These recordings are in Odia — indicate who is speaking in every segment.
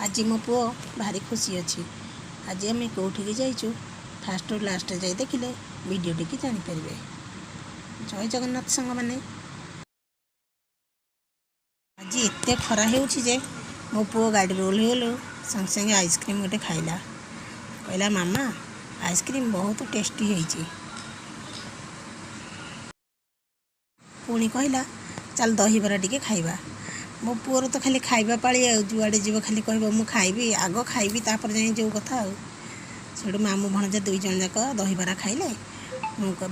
Speaker 1: ଆଜି ମୋ ପୁଅ ଭାରି ଖୁସି ଅଛି। ଆଜି ଆମେ କେଉଁଠିକି ଯାଇଛୁ, ଫାଷ୍ଟରୁ ଲାଷ୍ଟ ଯାଇ ଦେଖିଲେ ଭିଡ଼ିଓ ଟିକେ ଜାଣିପାରିବେ। ଜୟ ଜଗନ୍ନାଥ ସାଙ୍ଗମାନେ। ଆଜି ଏତେ ଖରା ହେଉଛି ଯେ ମୋ ପୁଅ ଗାଡ଼ିରୁ ଓହ୍ଲେଇଗଲୁ, ସାଙ୍ଗେ ସାଙ୍ଗେ ଆଇସ୍କ୍ରିମ୍ ଗୋଟେ ଖାଇଲା। କହିଲା, "ମାମା, ଆଇସ୍କ୍ରିମ୍ ବହୁତ ଟେଷ୍ଟି ହେଇଛି।" ପୁଣି କହିଲା, "ଚାଲ, ଦହିବରା ଟିକେ ଖାଇବା।" ମୋ ପୁଅର ତ ଖାଲି ଖାଇବା ପାଳି ଆଉ। ଯୁଆଡ଼େ ଯିବ ଖାଲି କହିବ, "ମୁଁ ଖାଇବି, ଆଗ ଖାଇବି, ତାପରେ ଯାଇ ଯେଉଁ କଥା।" ଆଉ ସେଇଠୁ ମାମୁଁ ଭଣଜା ଦୁଇ ଜଣ ଯାକ ଦହିବରା ଖାଇଲେ।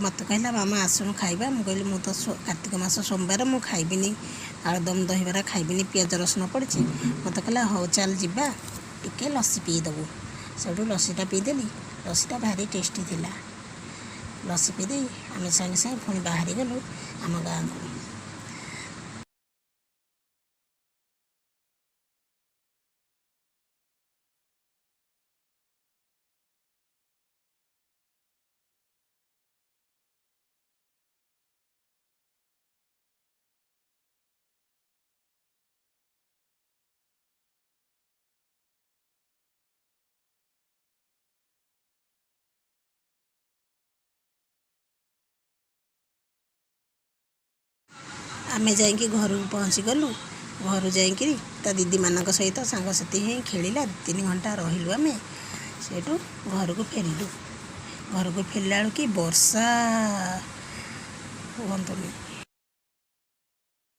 Speaker 1: ମୋତେ କହିଲା, "ମାମା, ଆସୁନୁ ଖାଇବା।" ମୁଁ କହିଲି, "ମୁଁ ତ କାର୍ତ୍ତିକ ମାସ ସୋମବାର, ମୁଁ ଖାଇବିନି, ଆଳୁଦମ ଦହିବରା ଖାଇବିନି, ପିଆଜ ରସୁଣ ପଡ଼ିଛି।" ମୋତେ କହିଲା, "ହଉ ଚାଲ ଯିବା, ଟିକେ ଲସି ପିଇଦେବୁ।" ସେଇଠୁ ଲସିଟା ପିଇଦେଲି। ଲସିଟା ଭାରି ଟେଷ୍ଟି ଥିଲା। ଲସି ପିଇଦେଇ ଆମେ ସାଙ୍ଗେ ସାଙ୍ଗେ ପୁଣି ବାହାରି ଗଲୁ ଆମ ଗାଁକୁ। ଆମେ ଯାଇକି ଘରକୁ ପହଞ୍ଚିଗଲୁ। ଘରୁ ଯାଇକିରି ତା ଦିଦିମାନଙ୍କ ସହିତ ସାଙ୍ଗସାଥି ହେଇ ଖେଳିଲା। 3 ଘଣ୍ଟା ରହିଲୁ ଆମେ। ସେଇଠୁ ଘରକୁ ଫେରିଲୁ। ଘରକୁ ଫେରିଲା ବେଳକୁ କି ବର୍ଷା କୁହନ୍ତୁନି।